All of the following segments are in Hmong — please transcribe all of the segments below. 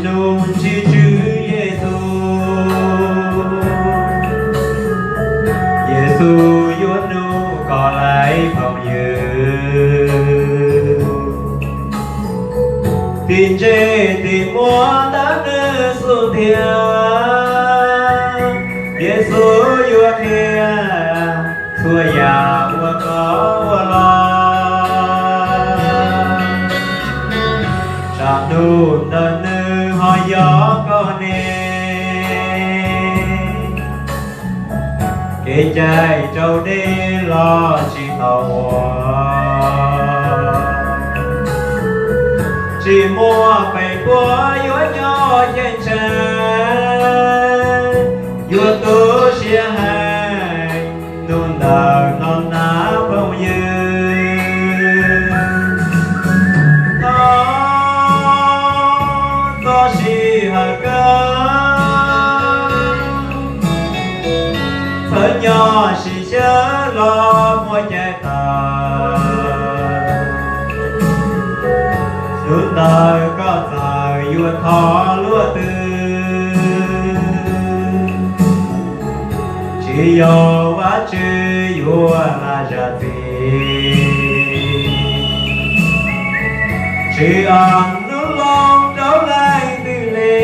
Nug ntsib Tswv Yexus, Yexus yuav nug koj laiv phooj ywg. Tim ntse tim muaj ntawm nws xub ntiag, Yexus yuav qhia txhua yam uas koj ua los. Tsam ntuj ntawm nws ho yog koj ne, kev cai raus dej los tsis tau ua. Tsis muaj peb puas yuav nyob ceeb tsheej, yuav tu siab heev hnub ntawd no na phooj ywg. Thov txog sij hawm kawg, txawm nyob sim xyaw los muaj cai tawm. Hnub ntawd koj txawm yuav thov luaj twg, tsis yog Vajtswv yuav lam zam txim. Tsis am nub loo rau leej twg li,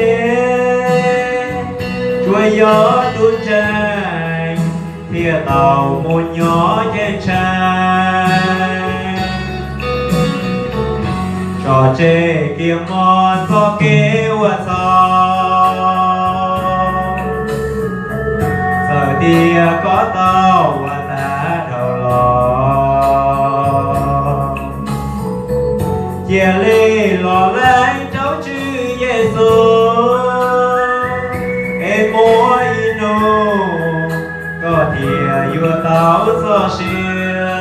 tsuas yog tus ntseeg thiaj tau mus nyob ceeb tsheej. Tso tseg kiag mog txoj kev ua txhaum, txawm tias koj tau ua tag dhau los. Cia li los lees rau Tswv Yexus, es muaj ib hnub koj thiaj yuav tau txoj sia.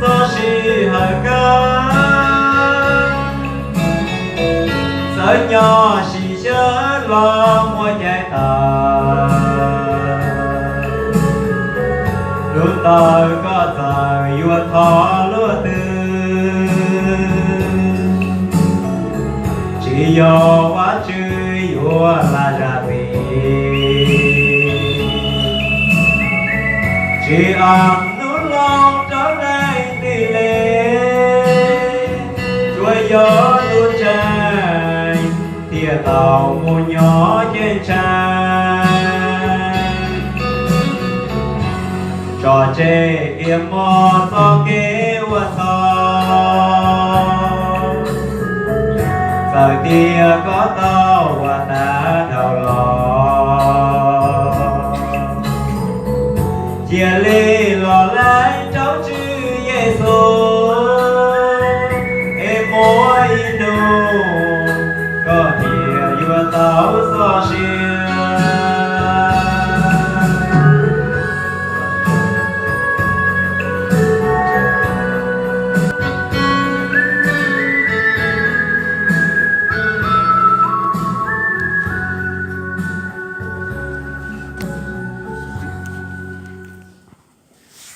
Txog sij hawm kawg, txawm nyob sim xyaw los muaj cai tawm. Hnub ntawd koj txawm yuav thov luaj twg, tsis yog Vajtswv yuav lam zam txim. Tsis am nub loo rau leej twg li, tsuas yog tus ntseeg thiaj tau mus nyob ceeb tsheej. Tso tseg kiag mog txoj kev ua txhaum, txawm tias koj tau ua tag dhau los. Cia li los lees rau Tswv Yexus, es muaj ib hnub koj thiaj yuav tau txoj sia.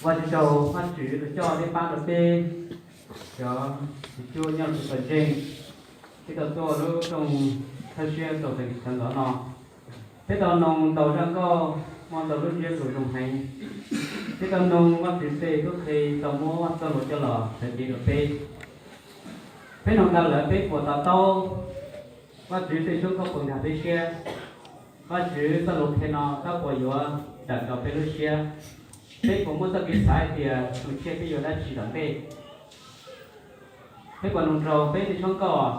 Vajtswv tsaug, Vajtswv los coj thiab pab rau peb cov txiv cuab nyob rau txawv ntseeg, peb tau tuaj lub rooj thawj siab rau txawv ntxov no. Peb tau noog ntau zaj nkauj, muaj ntau lub ntsiab lus zoo heev. Peb tau noog Vajtswv tej tub qhe tau muab Vajtswv txoj lus coj los txhais tes rau peb. Peb noog tag lawm peb puas to taub Vajtswv tej suab nkauj puas nkag peb siab? Vajtswv txoj lus qhia no tab puas yuav nrawm rau peb lub siab? Peb puas muaj txoj kev xav hais tias tus tsiaj peb yuav dab tsi tom ntej? Peb puas noog raug peb tej suab nkauj?